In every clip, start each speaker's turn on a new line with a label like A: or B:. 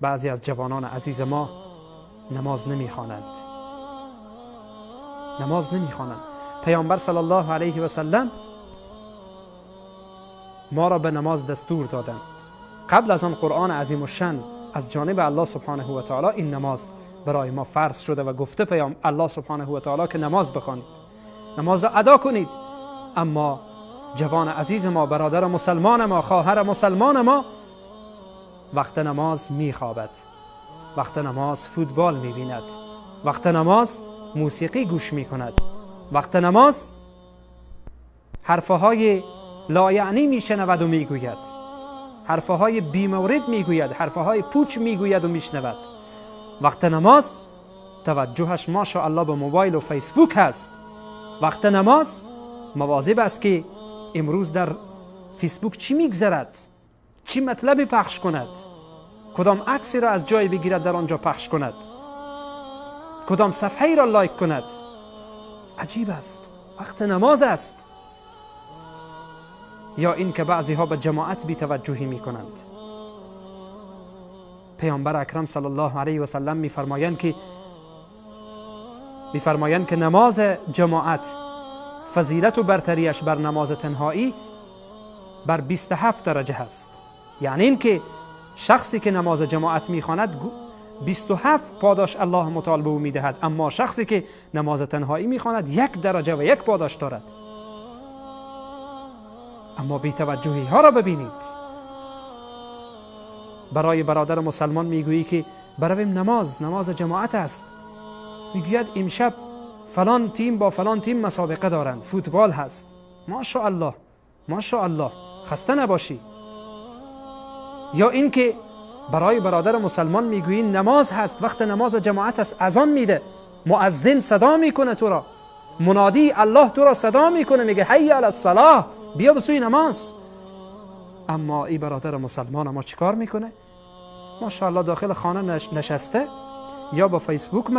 A: بعضی از جوانان عزیز ما نماز نمیخوانند، نماز نمیخوانند. پیامبر صلی الله علیه و سلم ما را به نماز دستور دادند. قبل از آن قرآن عظیم الشأن از جانب الله سبحانه و تعالی این نماز برای ما فرض شده و گفته پیام الله سبحانه و تعالی که نماز بخوانید، نماز را ادا کنید. اما جوان عزیز ما، برادر مسلمان ما، خواهر مسلمان ما، وقت نماز میخوابد، وقت نماز فوتبال میبیند، وقت نماز موسیقی گوش میکند، وقت نماز حرفهای لایعنی میشنود و میگوید، حرفهای بیمورد میگوید، حرفهای پوچ میگوید و میشنود. وقت نماز توجهش ماشاءالله به موبایل و فیسبوک هست. وقت نماز مواظب است که امروز در فیسبوک چی میگذرد، چی مطلبی پخش کند، کدام عکسی را از جای بگیرد در آنجا پخش کند، کدام صفحه را لایک کند. عجیب است، وقت نماز است. یا این که بعضی ها به جماعت بی توجهی می کنند. پیامبر اکرم صلی الله علیه و سلم می فرمایند که نماز جماعت فضیلت و برتریش بر نماز تنهایی بر 27 درجه هست. یعنی اینکه شخصی که نماز جماعت میخواند 27 پاداش الله متعال به او میدهد، اما شخصی که نماز تنهایی میخواند 1 درجه و 1 پاداش دارد. اما بی‌توجهی ها را ببینید. برای برادر مسلمان میگویی که برویم نماز، نماز جماعت است. میگوید امشب فلان تیم با فلان تیم مسابقه دارند، فوتبال هست. ماشاءالله، ماشاءالله، خسته نباشی. یا اینکه برای برادر مسلمان میگویی نماز هست، وقت نماز جماعت است، اذان میده، مؤذن صدا میکنه تو را، منادی الله تو را صدا میکنه، میگه حی علی الصلاه، بیا به سوی نماز. اما ای برادر مسلمان ما چیکار میکنه؟ ماشاءالله داخل خانه نشسته، یا با فیسبوک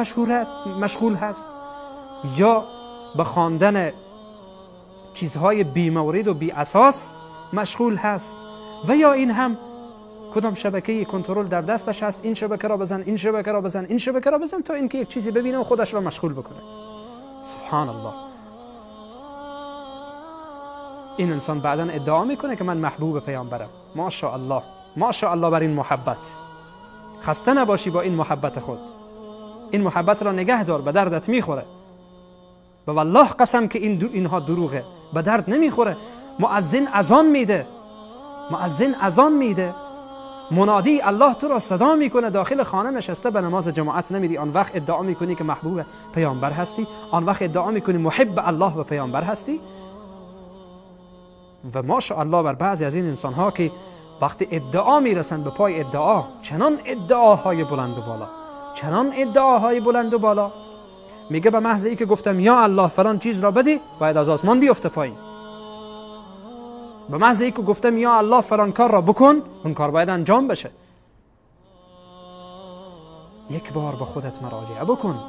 A: مشغول هست، یا به خواندن چیزهای بیمورد و بی اساس مشغول هست، و یا این هم کدام شبکه کنترل در دستش هست، این شبکه را بزن، این شبکه را بزن، این شبکه را بزن، تا اینکه یک چیزی ببینه و خودش را مشغول بکنه. سبحان الله. این انسان بعدا ادعا میکنه که من محبوب پیامبرم. ماشاءالله، ماشاءالله بر این محبت. خسته نباشی با این محبت خود، این محبت را نگه دار، به دردت میخوره. به والله قسم که اینها دروغه، به درد نمیخوره. مؤذن اذان میده، مؤذن اذان میده، منادی الله تو را صدا میکنه، داخل خانه نشسته به نماز جماعت نمیری. آن وقت ادعا میکنی که محبوب پیامبر هستی، آن وقت ادعا میکنی محب الله و پیامبر هستی. و ماشاءالله بر بعضی از این انسان ها که وقتی ادعا میرسن به پای ادعا، چنان ادعاهای بلند و بالا، چنان ادعاهای بلند و بالا، میگه به محض ای که گفتم یا الله فلان چیز را بدی، باید از آسمان بیفته پایین. به محض ای که گفتم یا الله فلان کار را بکن، اون کار باید انجام بشه. یک بار به خودت مراجعه بکن،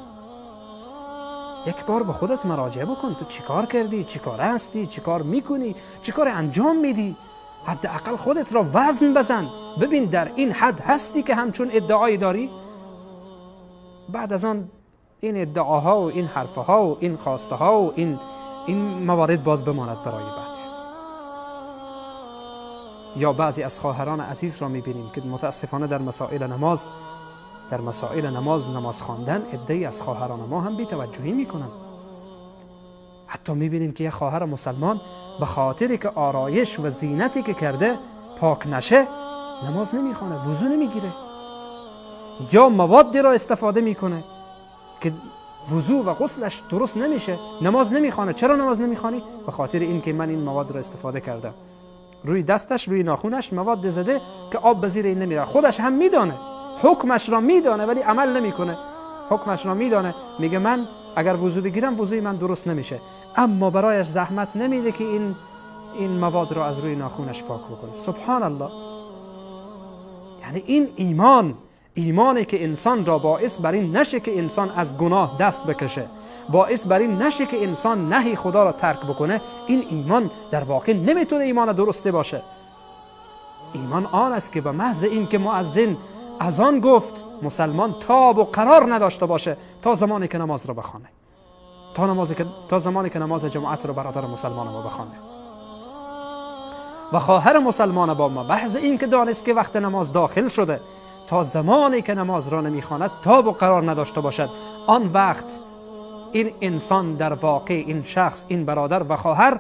A: یک بار به خودت مراجعه بکن. تو چیکار کردی؟ چیکار هستی؟ چیکار میکنی؟ چیکار انجام میدی؟ حداقل خودت را وزن بزن، ببین در این حد هستی که همچون ادعایی داری. بعد از آن این ادعاها و این حرفها و این خواسته ها و این موارد باز بماند برای بعد. یا بعضی از خواهران عزیز را میبینیم که متاسفانه در مسائل نماز، در مسائل نماز، نماز خواندن، عده‌ای از خواهران ما هم بی‌توجهی میکنن. حتی میبینیم که یک خواهر مسلمان به خاطری که آرایش و زینتی که کرده پاک نشه، نماز نمیخوانه، وضو نمیگیره، یا موادی را استفاده میکنه که وضو و غسلش درست نمیشه، نماز نمیخوانه. چرا نماز نمیخوانی؟ به خاطر اینکه من این مواد را استفاده کردم. روی دستش، روی ناخونش مواد زده که آب به زیر این نمیره. خودش هم میدانه، حکمش را میدانه، ولی عمل نمیکنه. حکمش را میدانه، میگه من اگر وضو بگیرم وضوی من درست نمیشه، اما برایش زحمت نمیده که این مواد را از روی ناخونش پاک بکنه. سبحان الله. یعنی این ایمان، ایمانی که انسان را باعث بر این نشه که انسان از گناه دست بکشه، باعث بر این نشه که انسان نهی خدا را ترک بکنه، این ایمان در واقع نمیتونه ایمان درسته باشه. ایمان آن است که به محض این که مؤذن از آن گفت مسلمان تاب و قرار نداشته باشه تا زمانی که نماز را بخوانه، تا زمانی که نماز جماعت را برادر مسلمان ما بخوانه. و خواهر مسلمان با ما محض این که دانست که وقت نماز داخل شده، تا زمانی که نماز را نمیخواند تاب و قرار نداشته باشد. آن وقت این انسان در واقع، این شخص، این برادر و خواهر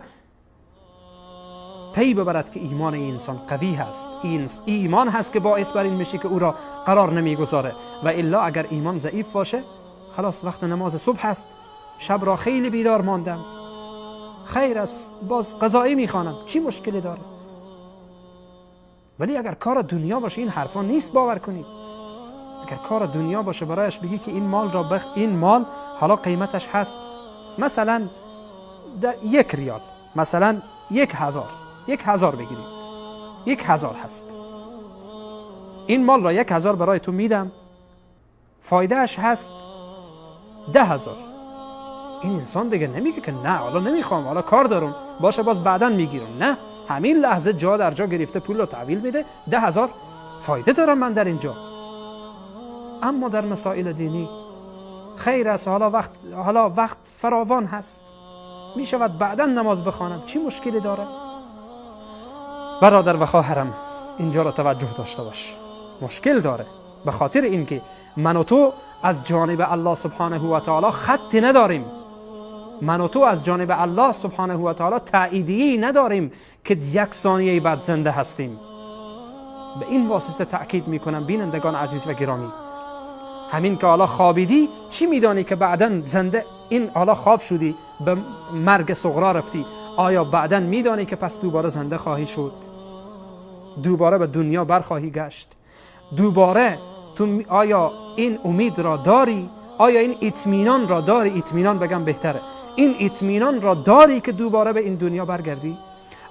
A: پی ببرد که ایمان این انسان قوی هست. این ایمان هست که باعث بر این میشه که او را قرار نمیگذاره. و الا اگر ایمان ضعیف باشه، خلاص وقت نماز صبح هست، شب را خیلی بیدار ماندم، خیر است، باز قضایی میخوانم، چی مشکلی داره؟ ولی اگر کار دنیا باشه این حرفا نیست، باور کنید. اگر کار دنیا باشه برایش بگی که این مال را این مال حالا قیمتش هست مثلا 1 ریال، مثلا 1000، 1000 بگیریم، 1000 هست، این مال را 1000 برای تو میدم، فایدهش هست 10,000. این انسان دیگه نمیگه که نه حالا نمیخوام، حالا کار دارم، باشه باز بعدا میگیرم. نه، همین لحظه جا در جا گرفته پول رو تحویل میده، 10,000 فایده دارم من در اینجا. اما در مسائل دینی خیر است، حالا وقت فراوان هست، میشود بعدا نماز بخوانم، چی مشکلی داره؟ برادر و خواهرم اینجا را توجه داشته باش، مشکل داره، به خاطر اینکه من و تو از جانب الله سبحانه و تعالی خط نداریم، من و تو از جانب الله سبحانه و تعالی تاییدیه نداریم که 1 ثانیه بعد زنده هستیم. به این واسطه تأکید میکنم بینندگان عزیز و گرامی، همین که حالا خوابیدی چی میدانی که بعدا زنده، این حالا خواب شدی به مرگ صغرا رفتی، آیا بعدا میدانی که پس دوباره زنده خواهی شد؟ دوباره به دنیا برخواهی گشت؟ دوباره تو آیا این امید را داری؟ آیا این اطمینان را داری؟ اطمینان بگم بهتره، این اطمینان را داری که دوباره به این دنیا برگردی؟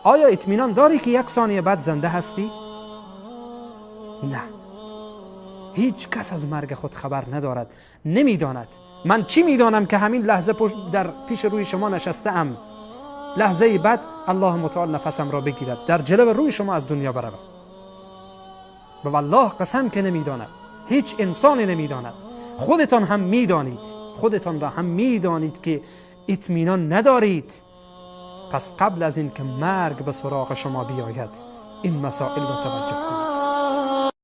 A: آیا اطمینان داری که 1 ثانیه بعد زنده هستی؟ نه، هیچ کس از مرگ خود خبر ندارد، نمیداند. من چی میدانم که همین لحظه در پیش روی شما نشسته ام، لحظه بعد الله متعال نفسم را بگیرد، در جلو روی شما از دنیا بروم. به والله قسم که نمیداند، هیچ انسانی نمیداند. خودتان هم میدانید، خودتان را هم میدانید که اطمینان ندارید. پس قبل از این که مرگ به سراغ شما بیاید این مسائل را توجه کنید.